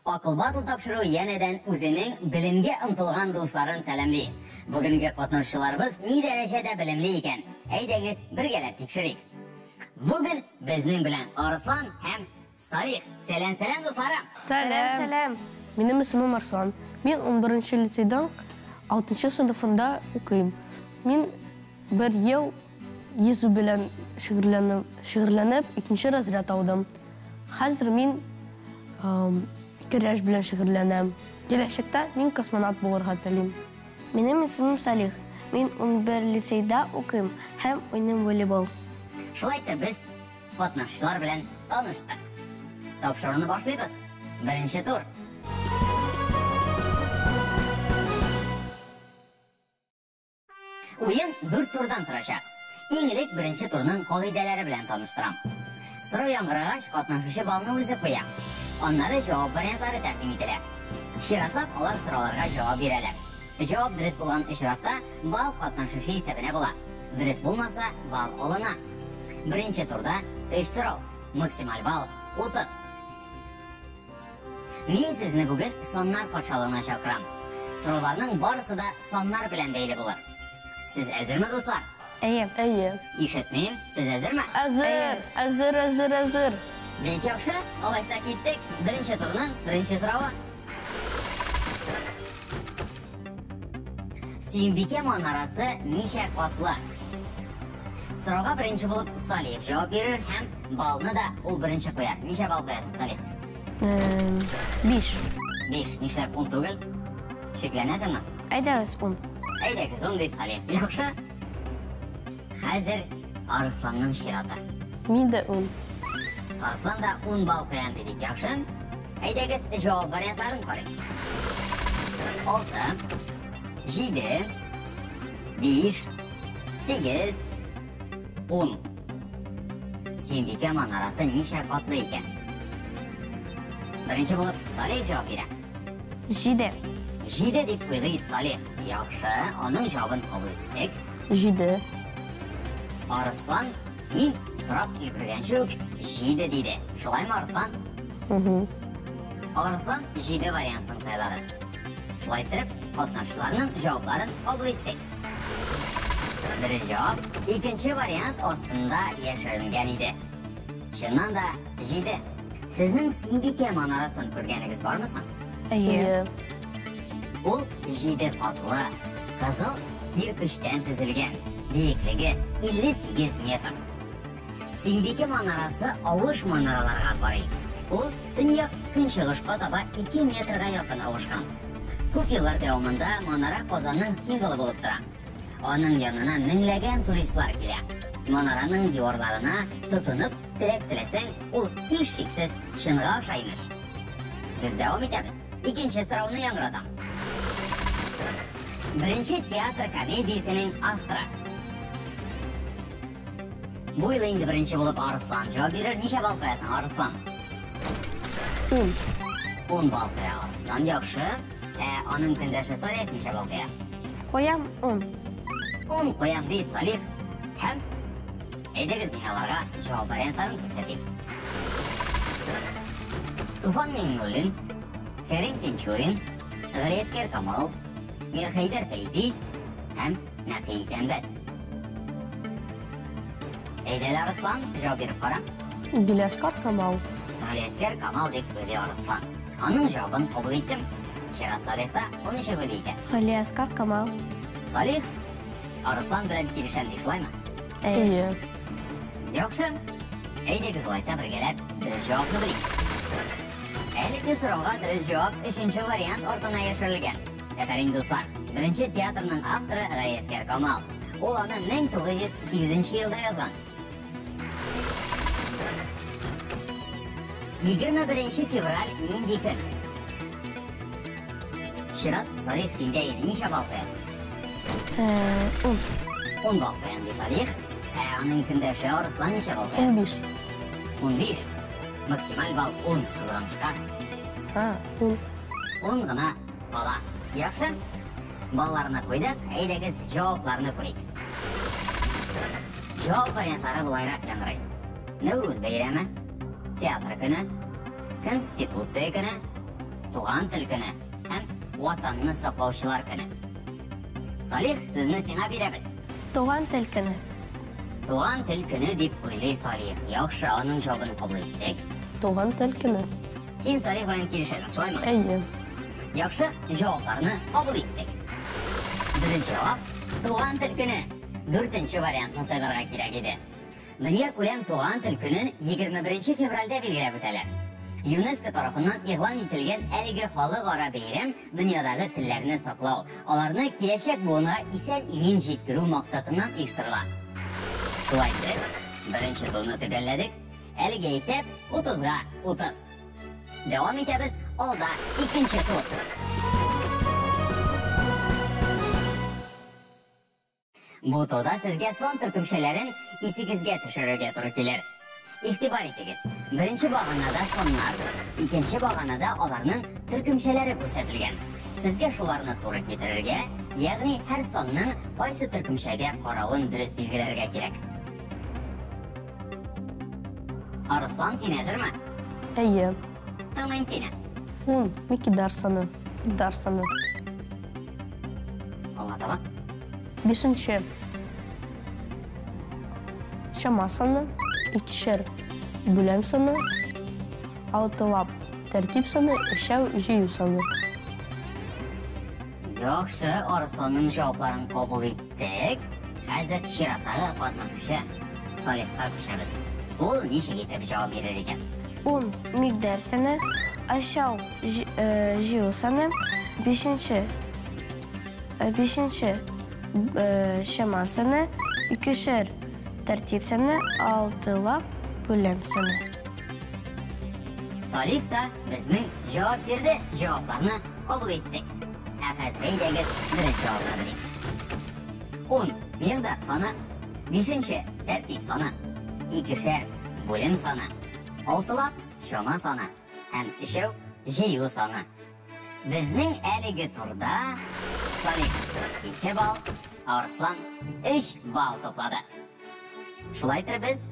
Акыл Батл тапшыруы янәдән үзенең белемгә омтылган дусларын сәламли. Бүгенге катнашучыларыбыз ни дәрәҗәдә белемле икән? Әйдәгез, бергәләп тикшерик. Бүген безнең белән Арыслан һәм Салих. Сәлам, сәлам, дусларым! Сәлам! Сәлам! Минем исемем Арслан. Мин 11 лицейның 6 сыйныфында укыйм. Мин бер ел йөзү белән шөгыльләнеп, икенче разряд алдым. Хәзер мин көрәш белән шөгыльләнәм. Киләчәктә мин космонавт булырга телим. Минем исемем Салих. Мин 11 лицейда укыйм һәм уйныйм волейбол. Шулай итеп без катнашучылар белән таныштык. Тапшыруны башлыйбыз. Беренче тур. Уен дүрт турдан торачак. Иң элек беренче турның кагыйдәләре белән таныштырам. Сорау яңгырагач, катнашучы баллны үзе куя. Аннары җавап вариантлары тәкъдим ителә. Чиратлап алар сорауларга җавап бирәләр. Җавап дөрес булган очракта балл катнашучы исәбенә була. Дөрес булмаса, балл алына. Беренче турда өч сорау. Максималь балл 30. Мин сезне бүген саннар патшалыгына чакырам. Сорауларның барысы да саннар белән бәйле булыр. Сез әзерме, дуслар? Әйе. Әйе. Ишетмим. Сез әзерме? Әзер, әзер, әзер, әзер. Бик яхшы. Алайса киттек. Беренче турның беренче соравы. Сөембикә манарасы ничә катлы? Сорауга беренче булып Салих җавап бирер һәм баллны да ул беренче куяр. Ничә балл куясың, Салих? 5. 5. Нишләп 10 түгел? Шикләнәсеңме? Әйдәгез 10. Әйдәгез 10 ди Салих. Яхшы. Хәзер Арысланның чираты. Мин дә 10. Арыслан да 10 балл куям ди бик яхшы. Әйдәгез җавап вариантларын карыйк. 6, 7, 5, 8, 10. Сөембикә манарасы ничә катлы икән? Беренче булып Салих җавап бирә. 7. 7 дип уйлый Салих. Яхшы, аның җавабын кабул иттек. 7. Арыслан, мин сорап өлгергәнче үк 7 диде. Шулаймы, Арыслан? Арыслан 7 вариантын сайлады. Шулай итеп, катнашучыларның җавапларын кабул иттек. Дөрес җавап икенче вариант астында яшеренгән иде. Чыннан да 7. Сезнең Сөембикә манарасын күргәнегез бармы соң? Әйе. Ул 7 катлы, кызыл кирпечтән төзелгән. Биеклеге 58 метр. Сөембикә манарасы авыш манараларга карый. Ул төньяк көнчыгышка таба 2 метрга якын авышкан. Күп еллар дәвамында манара Казанның символы булып тора. Аның янына меңләгән туристлар килә. Манараның диварларына тотынып теләк теләсәң, ул һичшиксез чынга аша имеш. Без дәвам итәбез. Икенче сорауны яңгыратам. Беренче театр комедиясенең авторы. Бу юлы инде беренче булып Арыслан җавап бирер. Ничә балл куясың, Арыслан? 10. 10 балл куя Арыслан. Яхшы. Ә аның көндәше Салих ничә балл куя? Куям 10. 10 куям ди Салих. Һәм әйдәгез мин аларга җавап вариантларын күрсәтим. Туфан Миңнуллин, Кәрим Тинчурин, Галиәсгар Камал, Мирхәйдәр Фәйзи һәм Нәкый Исәнбәт. Әйдә, Арыслан, җавап биреп кара. Галиәсгар Камал. Галиәсгар Камал дип уйлый Арыслан. Аның җавабын кабул иттем. Чират Салихта, ул ничек уйлый икән? Галиәсгар Камал. Салих, Арыслан белән килешәм ди, шулаймы? Әйе. Яхшы. Әйдәгез алайса бергәләп дөрес җавапны белик. Әлеге сорауга дөрес җавап өченче вариант артына яшерелгән. Афәрин, дуслар. Беренче театрның авторы Галиәсгар Камал. Ул аны 1908 елда язган. 21 февраль нинди көн? Чират Салих синдә инде. Ничә балл куясың? 10. 10 балл куям ди Салих. Ә аның көндәше Арыслан ничә балл куя? 15. 15. Максималь балл 10, кызганычка. А, 10. 10 гына кала. Яхшы. Балларны куйдык, әйдәгез җавапларны күрик. Җавап вариантлары болайрак яңгырый. Нәүрүз бәйрәме, театр көне, Конституция көне, Туган тел көне һәм Ватанны саклаучылар көне. Салих, сүзне сиңа бирәбез. Туган тел көне. Туган тел көне дип уйлый Салих. Яхшы, аның җавабын кабул иттек. Туган тел көне. Син Салих белән килешәсең, шулаймы? Әйе. Яхшы, җавапларны кабул иттек. Дөрес җавап туган тел көне. Дүртенче вариантны сайларга кирәк иде. Дөньякүләм туган тел көнен 21 февральдә билгеләп үтәләр. ЮНЕСКО тарафыннан игълан ителгән әлеге халыкара бәйрәм дөньядагы телләрне саклау, аларны киләчәк буынга исән-имин җиткерү максатыннан оештырыла. Шулай итеп, беренче турны төгәлләдек. Әлегә исәп 30-га 30. Дәвам итәбез, алда икенче тур. Бу турда сезгә сан төркемчәләрен исегезгә төшерергә туры килер. Игътибар итегез, беренче баганада саннар, икенче баганада аларның төркемчәләре күрсәтелгән. Сезгә шуларны туры китерергә, ягъни һәр санның кайсы төркемчәгә каравын дөрес билгеләргә кирәк. Арыслан, син әзерме? Әйе. Тыңлыйм сине. 10 микидар саны. Микъдар саны. Алга таба. Бишенче чама саны, икешәр бүләм саны, алтылап тәртип саны, өчәү җыю саны. Яхшы, Арысланның җавапларын кабул иттек. Хәзер чираттагы катнашучы Салихка күчәбез. Ул ничек итеп җавап бирер икән? 10 микъдар саны, өчәү җыю саны, бишенче бишенче чама саны, икешәр тәртип саны, алтылап бүләм саны. Салих та безнең җавап бирде, җавапларны кабул иттек. Ә хәзер әйдәгез дөрес җавапны белик. 10 микъдар саны, бишенче тәртип саны, икешәр бүлем саны, алтылап чама саны һәм өчәү җыю саны. Безнең әлеге турда Салих 2 балл, Арыслан 3 балл туплады. Шулай итеп без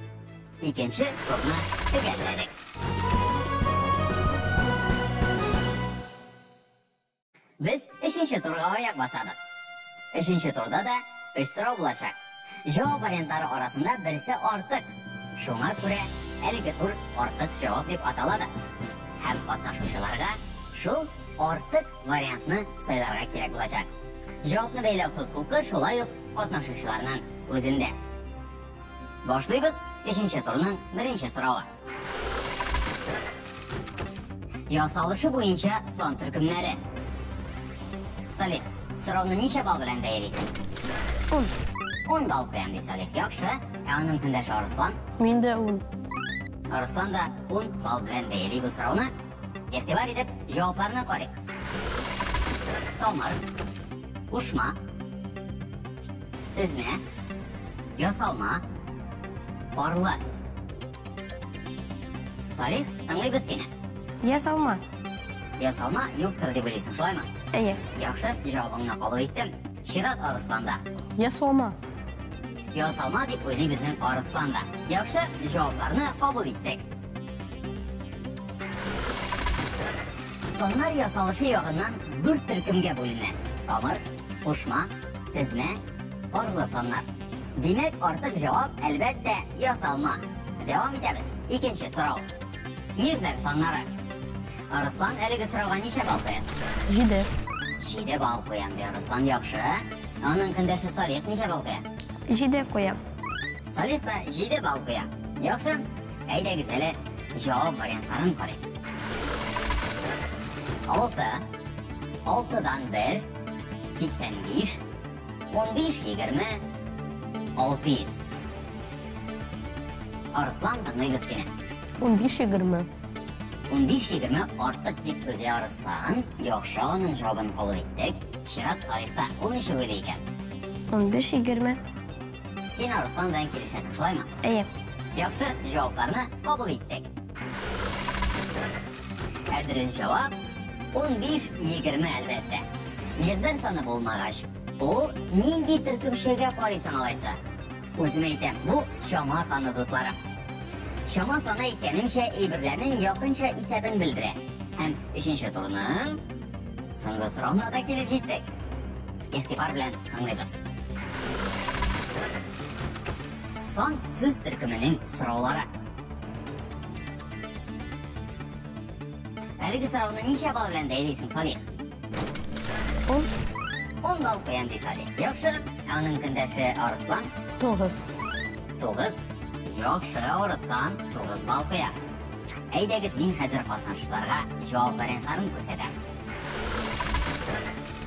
икенче турны төгәлләдек. Без өченче турга аяк басабыз. Өченче турда да өч сорау булачак. Җавап вариантлары арасында берсе артык. Шуңа күрә әлеге тур артык җавап дип атала да. Һәм катнашучыларга шул артык вариантны сайларга кирәк булачак. Җавапны бәйләү хокукы шулай ук катнашучыларның үзендә. Башлыйбыз өченче турның беренче соравы. Ясалышы буенча сан төркемнәре. Салих, сорауны ничә балл белән бәялисең? 10. 10 балл куям, ди Салих. Яхшы. Ә аның көндәше Арыслан? Мин дә 10. Арыслан да 10 балл белән бәяли бу сорауны. Игътибар итеп, җавапларны карыйк. Тамыр, кушма, тезмә, ясалма, парлы. Салих, тыңлыйбыз сине. Ясалма. Ясалма юктыр дип уйлыйсың, шулаймы? Әйе. Яхшы, җавабыңны кабул иттем. Чират Арысланда. Ясалма. Ясалма дип уйлый безнең Арыслан да. Яхшы, җавапларны кабул иттек. Саннар ясалышы ягыннан дүрт төркемгә бүленә. Тамыр, кушма, тезмә, парлы саннар. Димәк, артык җавап, әлбәттә, ясалма. Дәвам итәбез. Икенче сорау. Микъдар саннары. Арыслан, әлеге сорауга ничә балл куясың? 7. 7 балл куям, ди Арыслан. Яхшы. Аның көндәше Салих ничә балл куя? 7 куям. Салих та 7 балл куя. Яхшы. Әйдәгез әле җавап вариантларын карыйк. 6, 6-дан 1, 85, 15, 20, 600. Арыслан, тыңлыйбыз сине. 15, 20. 15, 20 артык дип уйлый Арыслан. Яхшы, аның җавабын кабул иттек. Чират Салихта. Ул ничек уйлый икән? 15, 20. Син Арыслан белән килешәсең, шулаймы? Әйе. Яхшы, җавапларны кабул иттек. Ә дөрес җавап 15, 20 әлбәттә. Микъдар саны булмагач, ул нинди төркемчәгә карыйсың алайса? Үзем әйтәм, бу чама саны, дусларым. Чама саны әйткәнемчә, әйберләрнең якынча исәбен белдерә. Һәм өченче турның соңгы соравына да килеп җиттек. Игътибар белән тыңлыйбыз. Сан сүз төркеменең сораулары. Әлеге сорауны ничә балл белән бәялисең, Салих? 10. 10 балл куям, ди Салих. Яхшы. Ә аның көндәше Арыслан? 9. 9. Яхшы, Арыслан 9 балл куя. Әйдәгез, мин хәзер катнашучыларга җавап вариантларын күрсәтәм.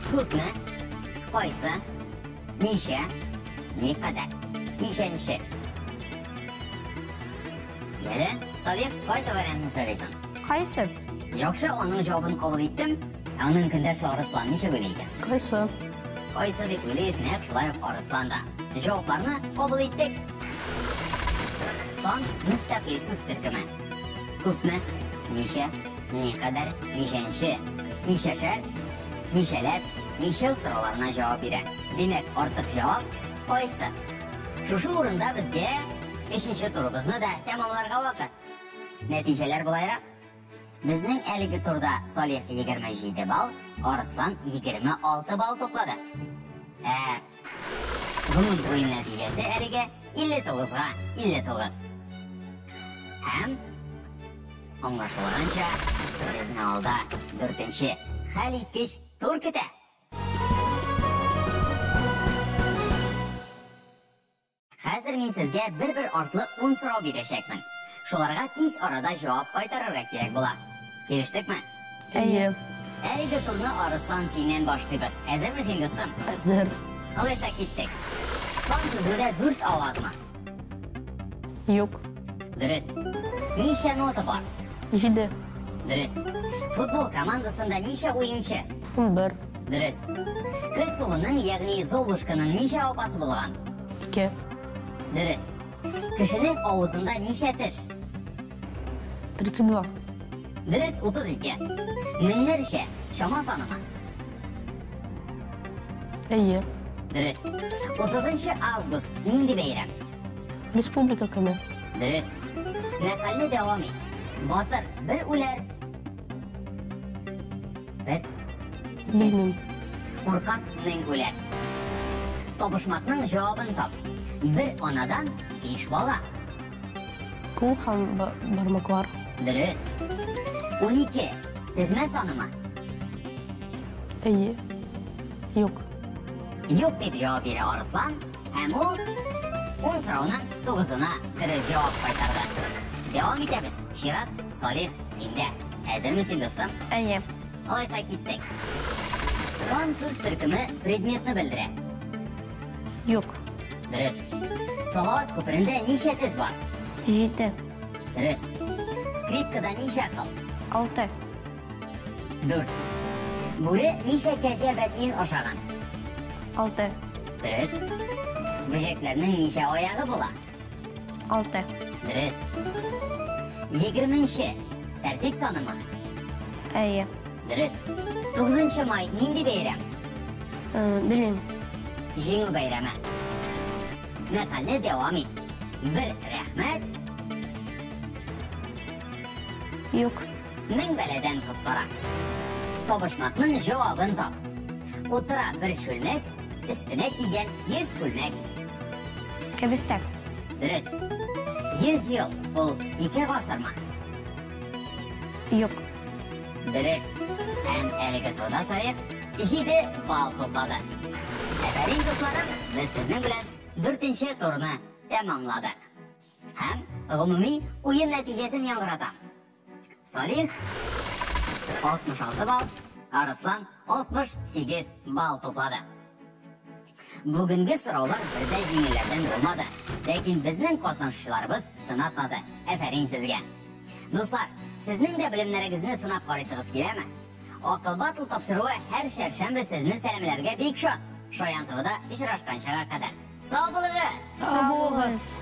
Күпме? Кайсы? Ничә? Никадәр? Ничәнче? Әле, Салих, кайсы вариантны сайлыйсың? Кайсы? Яхшы, аның җавабын кабул иттем. Ә аның көндәше Арыслан ничек уйлый икән? Кайсы? Кайсы дип уйлый, нәкъ шулай ук Арыслан да. Җавапларны кабул иттек. Сан мөстәкыйль сүз төркеме. Күпме? Ничә? Никадәр? Ничәнче? Ничәшәр? Ничәләп? Ничәү сорауларына җавап бирә. Димәк, артык җавап кайсы? Шушы урында безгә өченче турыбызны да тәмамларга вакыт. Нәтиҗәләр болайрак. Безнең әлеге турда Салих 27 балл, Арыслан 26 балл туплады. Ә гомум уен нәтиҗәсе әлегә 59-га 59. Һәм аңлашылганча, безне алда дүртенче хәлиткеч тур көтә. Хәзер мин сезгә бер-бер артлы ун сорау бирәчәкмен. Шуларга тиз арада җавап кайтарырга кирәк була. Килештекме? Әйе. Әлеге турны Арыслан синнән башлыйбыз. Әзерме син, дустым? Әзер. Алайса киттек. Сан сүзендә дүрт авазмы? Юк. Дөрес. Ничә нота бар? 7. Дөрес. Футбол командасында ничә уенчы? 11. Дөрес. Көл суының, ягъни Золушканың ничә апасы булган? 2. Дөрес. Кешенең авызында ничә теш? 32. Дөрес, 32. Меңнәрчә чама санымы? Әйе. Дөрес. 30 август нинди бәйрәм? Республика көне. Дөрес. Мәкальне дәвам ит. Батыр бер үләр. Бер. Белмим. Куркак мең үләр. Табышмакның җавабын тап. Бер анадан биш бала. Кул һәм бармаклар. Дөрес. 12. Тезмә санымы? Әйе. Юк. Юк дип җавап бирә Арыслан, һәм ул 10 сорауның 9-ына дөрес җавап кайтарды. Дәвам итәбез. Чират Салих синдә. Әзерме син, дустым? Әйе. Алайса киттек. Сан сүз төркеме предметны белдерә. Юк. Дөрес. Салават күперендә ничә төс бар? 7. Дөрес. Скрипкада ничә кыл? 6. 4. Бүре ничә кәҗә бәтиен ашаган? 6. Дөрес. Бөҗәкләрнең ничә аягы була? 6. Дөрес. 20-нче. Тәртип санымы? Әйе. Дөрес. 9 май нинди бәйрәм? Белмим. Җиңү бәйрәме. Мәкальне дәвам ит. Бер рәхмәт. Юк. Мең бәладән коткара. Табышмакның җавабын тап. Утыра бер чүлмәк, өстенә кигән 100 күлмәк. Кәбестә. Дөрес. 100 ел ул 2 гасырмы? Юк. Дөрес. Һәм әлеге турда Салих 7 балл туплады. Афәрин, дусларым, без сезнең белән 4нче турны тәмамладык. Һәм гомуми уен нәтиҗәсен яңгыратам. Салих 66 балл, Арыслан 68 балл туплады. Бүгенге сораулар бердә җиңелләрдән булмады. Ләкин безнең катнашучыларыбыз сынатмады. Афәрин сезгә. Дуслар, сезнең дә белемнәрегезне сынап карыйсыгыз киләме? Акыл батл тапшыруы һәр чәршәмбе сезне сәламләргә бик шат. Шаян ТВда очрашканчага кадәр. Сау булыгыз! Сау булыгыз!